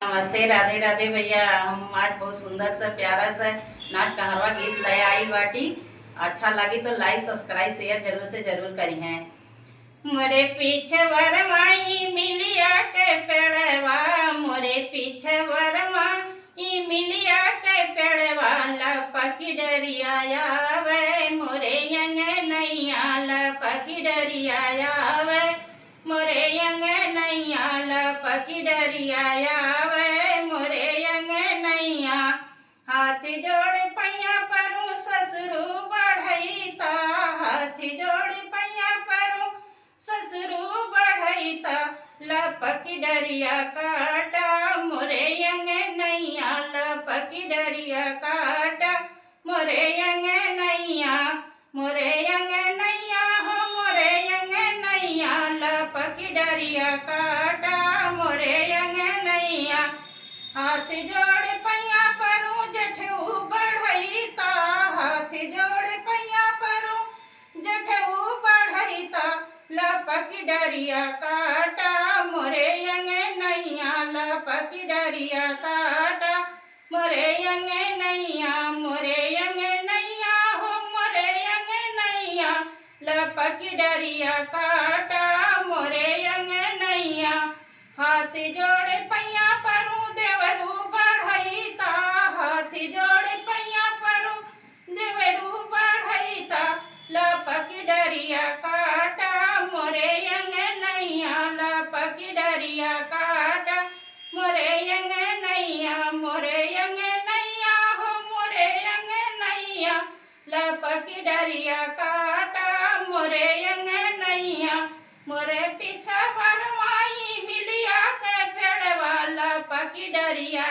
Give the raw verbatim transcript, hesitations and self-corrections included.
नमस्ते, राधे राधे भैया। हम आज बहुत सुंदर सा, प्यारा सा नाच कहरवा गीत ले आइल बाटी। अच्छा लगी तो like, subscribe, share जरूर से जरूर करिहें। मोरे पीछे वरमाई मिलिया के पेड़वा, मोरे पीछे वरमा ई मिलिया के पेड़वा, लपकी डरिया आवे, मोरे अंगनैया लपकी डरिया आवे, मोरे अंगनैया लपकी डरिया आवे, मोरे अंगनैया। हाथ जोड़ पैया परू ससुरू बढ़ैता, हाथ जोड़ पैया परू ससुरू बढ़ैता, लपकी डरिया काटा मोरे अंगनैया, लपकी डरिया काटा मोरे अंगनैया, मोरे अंगनैया हो मोरे अंगनैया, लपकी डरिया काटा मोरे अंगनैया। हाथ जोड़ पैया परू जेठऊ बढ़ैता, हाथ जोड़ पैया परू जेठऊ बढ़ैता, लपकी डरिया काटा मोरे अंगनैया, लपकी डरिया काटा मोरे अंगनैया, मोरे अंगनैया हो मोरे अंगनैया, लपकी डरिया काटा मोरे अंगनैया। हाथ जोड़ पैया परू देवरू बढ़ैता, हाथ जोड़ पैया परू देवरू बढ़ैता, लपकी डरिया काटा मोरे अंगनैया, लपकी डरिया काटा मोरे अंगनैया, मोरे अंगनैया हो मोरे अंगनैया, लपकी डरिया काटा मोरे अंगनैया। मोरे पीछे वरमाई मिलिया के पेड़वा, लपकी डरिया